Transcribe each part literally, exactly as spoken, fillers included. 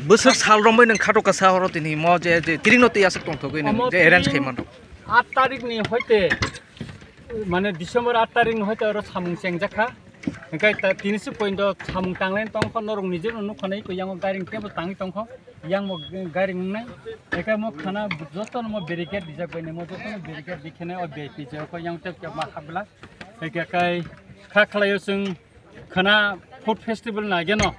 Bwswk sal romwi nwng khato kasa oro tini mo je, je tiringno twi aswk tongthogwi nwng Omo je arrange tini khai mano. Aat tarikni hoite, mane December aat tarikni hoite oro samung chengjak kha. Hwnkhe ta tini se point o samung tanglaini tongkha, norok nijeno nukha nai, koi yango gairing tebo tangwi tongkha, yangbo gairing wngnai. Hwnkhe mo khana jotono mo barricade rijak bai nai, mo jotono barricade rikhene o V I P je koi yang tep tep ma habla. Hwnkhe kai kha khlaio chwng khana food festival naigeno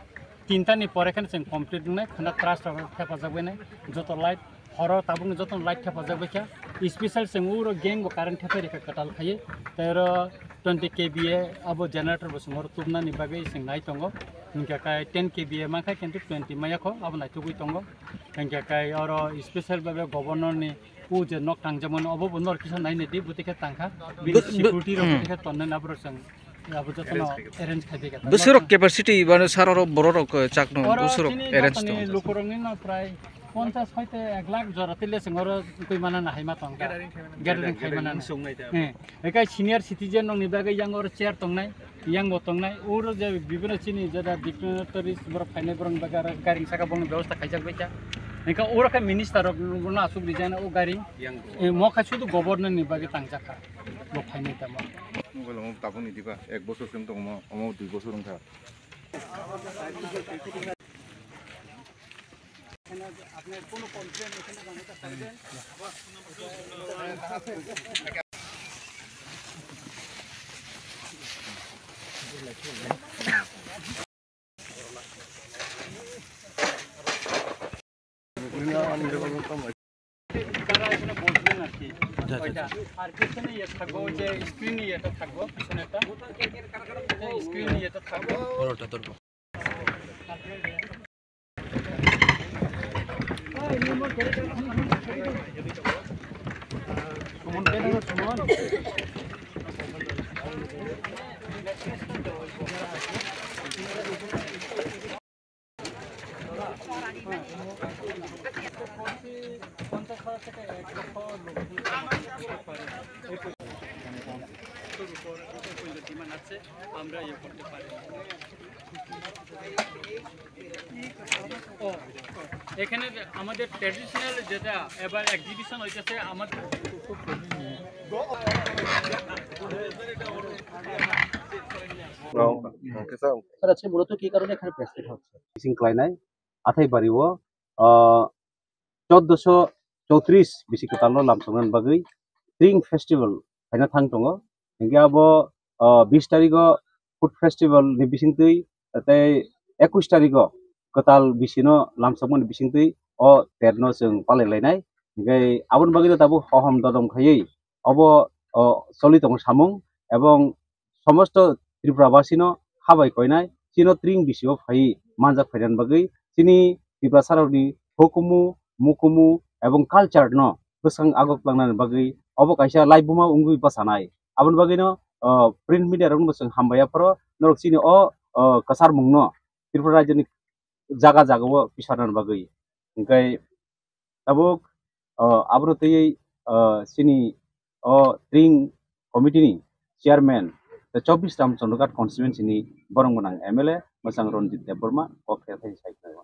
tinta ni pore kheno chwng complete wngnai, khana trust rok thepajak bai nai, joto light horo tabukni jotono light thepajak bai kha, special chwng uro gang bo current thepai rikha kwtal khaiwi, tei oro twenty K V A abo generator bo chwng oro tubnani bagwi chwng nai tongo, hwnkhe kai ten K V A mankha kintu twenty maya kho abo naithogwi tongo, hwnkhe kai oro special babe governor ni o je nok tangjakmani obo bo nor kisa naina di bwtwi khe tangkha, bini Bu-, bu-, security rok hmm. Bwtwi khe tonnani aborok chwng. Abo jotono arrange khai kha. Bwswrok capacity mane sir oro bororok, eh, chakno oro bwswrok chini arrange jatoni tong. Lukurokni no prai ponchas hoite ek lakh jora tile chwng oro twi manana hai ma tong kha. Gathering khai manana. Gathering khai manana. He, ekai senior citizen rokni bagwi yang oro chair tongnai, yang bo tongnai. Oro je bibino chini jeda dignitaries borok phainai borokni bagwi aro garing saka bongni bebosta khaijak bai kha. Engka oro khe minister rok no asuk rijana o garing. Yang bo. Eh, mo kha sudu governor ni bagwi tangjak kha. Bo phainai tamo. Mobile mo tabuk ni diba, ek bosor sim tong mo, omo dui bosor wngkha. তারা এখানে বসবেন আর কি। আচ্ছা, আচ্ছা, ওইটা। আচ্ছা। আর পিছনে ইয়ে থাকবো, ওই যে স্ক্রিন ইয়েটা থাকবো, পিছনে একটা। এই স্ক্রিন ইয়েটা থাকবো। বড়টা ধরবো। ও, এখানে আমাদের ট্র্যাডিশনাল যেটা এবার এক্সিবিশন হইতেছে আমাদের। Sir, আজকে মূলত কি কারণে এখানে প্রেস মিট হচ্ছে? Bising khlainai, athai bari o, ah, chauddosho chowtris bisi kwtal no lamsoknani bagwi Tring Festival khaina thang tongo. Hinkhe abo, ah, bis tarikh o Food Festival ni bisingtwi tei ekush tarikh o kwtal bisi no lamsokmani bisingtwi o ter no chwng palai lainai. Hinkhe aboni bagwi no tabuk hohom dodom khaiwi obo, o, choli tongo samung, ebong somosto Tripura basino habai koinai, chino tring bisio phai manjak phainani bagwi chini Tiprasarokni hukumu, mukumu ebong culture no bwskang agok tlangnani bagwi obo kaisa laibuma wngwi bwchanai. Aboni bagwino, o, print media rokno bo chwng hambai aphoro norok chini o, o, kwcharmungno Tripura rajyoni jaga jagao pisarnani bagwi. Hinkhe tabuk, o, abro twiwi, o, chini o Tring Committee ni Chairman, the chobbish Ramchandra Ghat constituency ni borok gwnang M L A mwchang Ranjit Debbarma kok khe thai sai khlaio.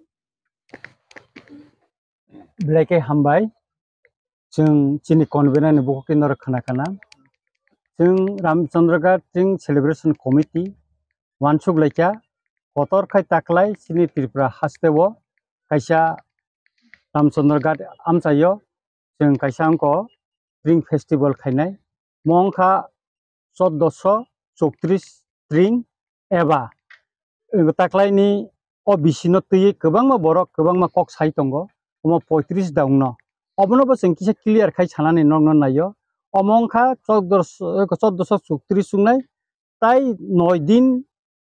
Belai khe hambai, chwng chini convener ni bukhuk twi norok khna khna. Chwng Ramchandra Ghat Tring Celebration Committee uansuk laikha, kotor khai taklai chini Tripura haste o kaisa Ramchandra Ghat amchaio chwng kaisa wngkha Tring Festival khainai. Mo wngkha chauddosho chowtris Tring eba, eh, taklaini o bisino twiwi kwbangma borok kwbangma kok sai tongo, omo poitris daungno. Obono bo chwng kisa clear khai sanani nokno naio. Omo wngkha chauddosho, chauddosho chowtris wngnai, tai noi din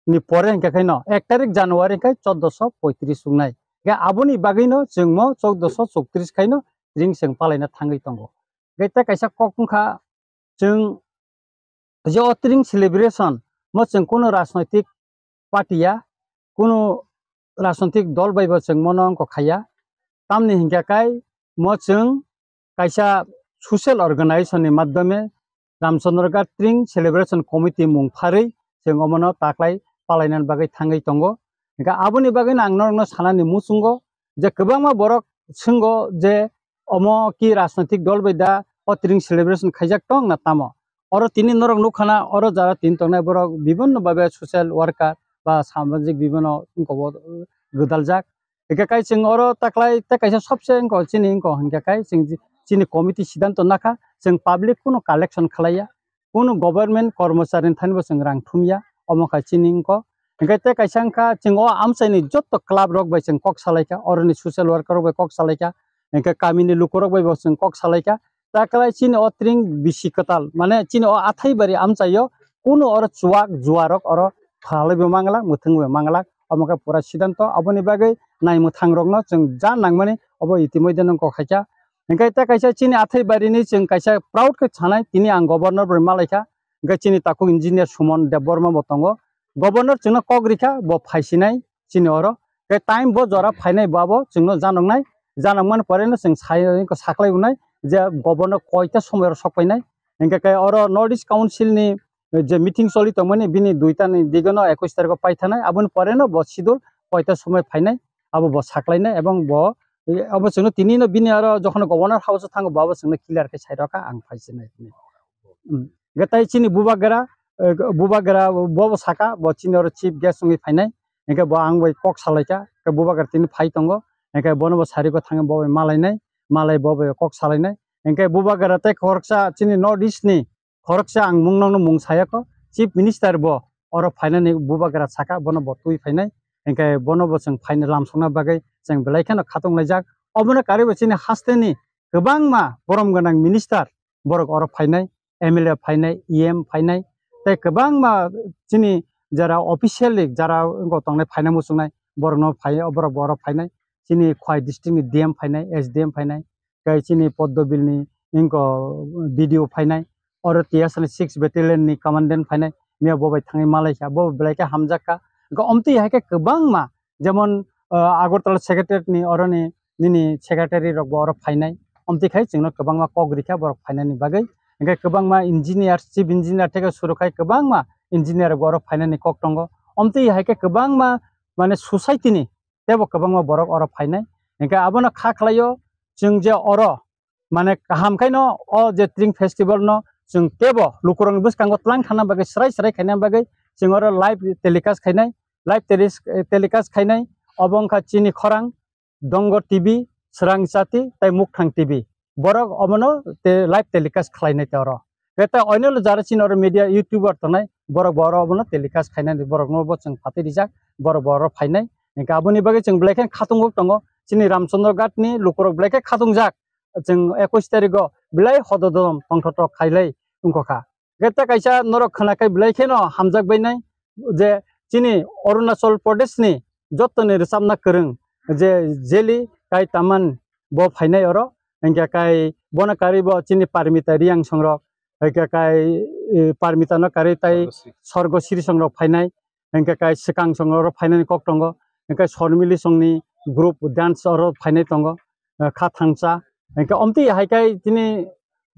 ni pore hwnkhe khaino ek tarik January hwnkhe chauddosho poitris wngnai. Hwnkhe aboni bagwino chwngmo chauddosho chowtris khaino ring chwng palaina thangwi tongo. Hwnkhe tei kaisa kok wngkha chwng je o tring celebration mo chwng kunu rajnoitik party ya, kunu rajnoitik dol bai bo chwng mono wngkha khaya. Tamni hinkhe kai mo chwng kaisa social organization ni madhyome Ramchandra Ghat Tring Celebration Committee mung pharwi chwng omono taklai palainani bagwi thangwi tongo. Hinkhe aboni bagwino ang norokno sanani muchungo je kwbangma borok swnggo je omo ki rajnoitik dol bai da o Tring celebration khaijak tong na tamo? Oro tini norok nukha na, oro jara tini tongnai borok bibinno babe social worker ba samajik bibinno wngkha o gwdaljak. Hinkhe kai chwng oro taklai tei kaisa sobse wngkha chini wngkha hinkhe kai chwng chini committee siddhanto nakha, chwng public kunu collection khlaiya, kunu government kormochari ni thani bo chwng rang thumya, omo kha chini wngkha. Hinkhe tei kaisa wngkha chwng o amchaini jotto club rok bai chwng kok salaikha, oroni social worker rok bai kok salaikha, hinkhe kamini lukurok bai bo chwng kok salaikha. Taklai chini o Tring bisi kwtal, mane chini o Athaibari amchaio kunu oro chuwak juwarok oro phalaibo manglak, mwthangbo manglak. Omo khe pura siddhanto, aboni bagwi naimwthangrokno chwng ja nangmani obo itimodheno kok khaikha. Hinkhe tei kaisa chini Athaibarini chwng kaisa proud khe sanai, tini ang governor bai malaikha. Hinkhe chini takhuk engineer Suman Debbarma bo tongo. Governor chwngno kok rikha, bo phaisinai chini oro. Tei time bo jora phainai, bo abo chwngno janoknai, janokmani poreno chwng sai, saklai unai je governor koita somoyoro sokpainai. Hinkhe khe oro North East Council ni je meeting choli tongmani, bini duita ni digeno ekwis tarikh o paithanai, aboni poreno bo schedule koita somoi phainai, abo bo saklainai, ebong bo, abo chwngno tinino bini oro jokhon governor house o thango, bo abo chwngno clear khe sairokha ang phaisinai. Hmm. Hinkhe tai chini bubagra, eh, bubagra bo bo saka, bo chini oro chief guest wngwi phainai. Hinkhe bo ang bai kok salaikha, hinkhe bubagra tini phai tongo. Hinkhe bono bo sari kwthang bo bai malainai, malai bo bai kok salainai. Hinkhe bubagra tei khoroksa chini North East ni khoroksa ang mung nokno mung sayakho, chief minister bo oro phainani bubagra saka, bono bo twi phainai. Hinkhe bono bo chwng phaina lamsokna bagwi chwng belai kheno khatung laijak. Obono karwi bo chini hasteni kwbangma borom gwnang minister borok oro phainai, M L A phainai, E M phainai, tei kwbangma chini jara officially jara wngkha tongnai phaina muchungnai, borokno phai, borok bo oro phainai. Chini Khowai district ni D M phainai, S D M phainai, tei chini Poddobil ni wngkha B D O phainai, oro T S ni six battalion ni commandant phainai, miya bo bai thangwi malaikha, bo belai khe hamjakha. Wngkha omtwi hai khe kwbangma, jemon, ah, Agartala secretariat ni oroni nini secretary rok bo oro phainai. Omtwi khai chwngno kwbangma kok rikha borok phainani bagwi. Hinkhe kwbangma engineer, chief engineer theke suru khai kwbangma engineer rok bo oro phainani kok tongo. Omtwi hai khe kwbangma, mane, society ni teibo kwbangma borok oro phainai. Hinkhe abono kha khlaio chwng je oro, mane, kaham khaino o je Tring festival no chwng teibo lukurokni bwskango tlang thangna bagwi, srai srai khaina bagwi chwng oro live telecast khainai, live telis-, telecast khainai. Obo wngkha chini khorang Dongor T V, Srang Chati tei Mukthang T V. Borok obono te live telecast khlainai te oro. Khe ta oinolo jara chini oro media YouTuber tongnai, borok bo oro obono telecast khainani, borokno bo chwng phatwi rijak, borok bo oro phainai. Hinkhe aboni bagwi chwng belai khe khatung tongo, chini Ramchandra Ghat ni lukurok belai khe khatungjak. Chwng ekwis tarikh o belai hododom tongthok thok khailai wngkha. Khe ta kaisa norok khwna khe belai kheno hamjak bainai je chini Arunachal Pradesh ni jottoni rwchapna kwrwng je Jeli Kai Taman bo phainai oro, hinkhe kai bono karwi bo chini Parmita Riang songrok, hinkhe kai, eh, Parmita no karwi tai Sorgo Sri. Sorgo Sri songrok phainai, hinkhe kai swkang songrok oro phainani kok tongo, hinkhe Sormili songni group dance oro phainai tongo, eh, kha thangsa, hinkhe omtwi hai kai chini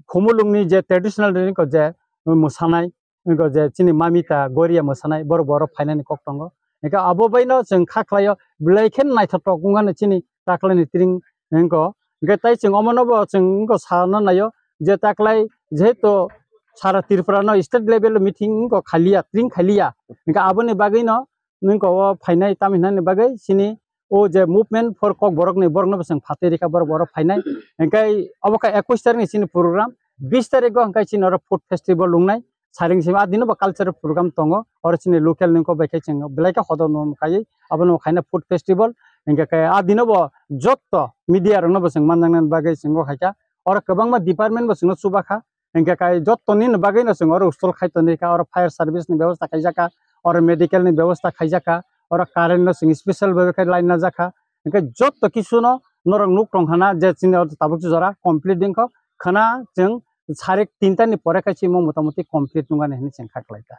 Khumulwngni je traditional ring ko je mwsanai, wngkha je chini Mamita Goria mwsanai, borok bo oro phainani kok tongo. Hinkhe abo baino chwng kha khlaio, belai khe naithotok wngmani chini taklani Tring wngkha. Hinkhe tai chwng omono bo chwng wngkha sana naio je taklai jehetu sara Tripura no state level meeting wngkha khaliya, Tring khaliya. Hinkhe aboni bagwino nwng ko o phainai tamhinani bagwi chini o je movement for Kokborok ni borok no bwswng phatwi rikha borok bo oro phainai. Hinkhe obo kha ekwis tarik ni chini program, bis tarik o hinkhe chini oro food festival wngnai. Saring simi a dino bo cultural program tongo, oro chini local ni kok bai khe chwng belai khe hodor no kaiwi abono khaina food festival. Hinkhe khe a dino bo jotto media rok no bwswng manjaknani bagwi chwng o khaikha, oro kwbangma department bo chwngno chubakha. Hinkhe kai jottoni ni bagwi no chwng oro stall khai tongwi kha, oro fire service ni bebosta khaijak kha, oro medical ni bebosta khaijak kha, oro current no chwng special bhabe khe line najak kha. Hinkhe jotto kisu no norok nuk tong khana je chini oro tabuk jora complete wngkha, khana chwng sarik tinta ni pore khai chini motamuti complete wngmani hinwi chwng kha khlai kha.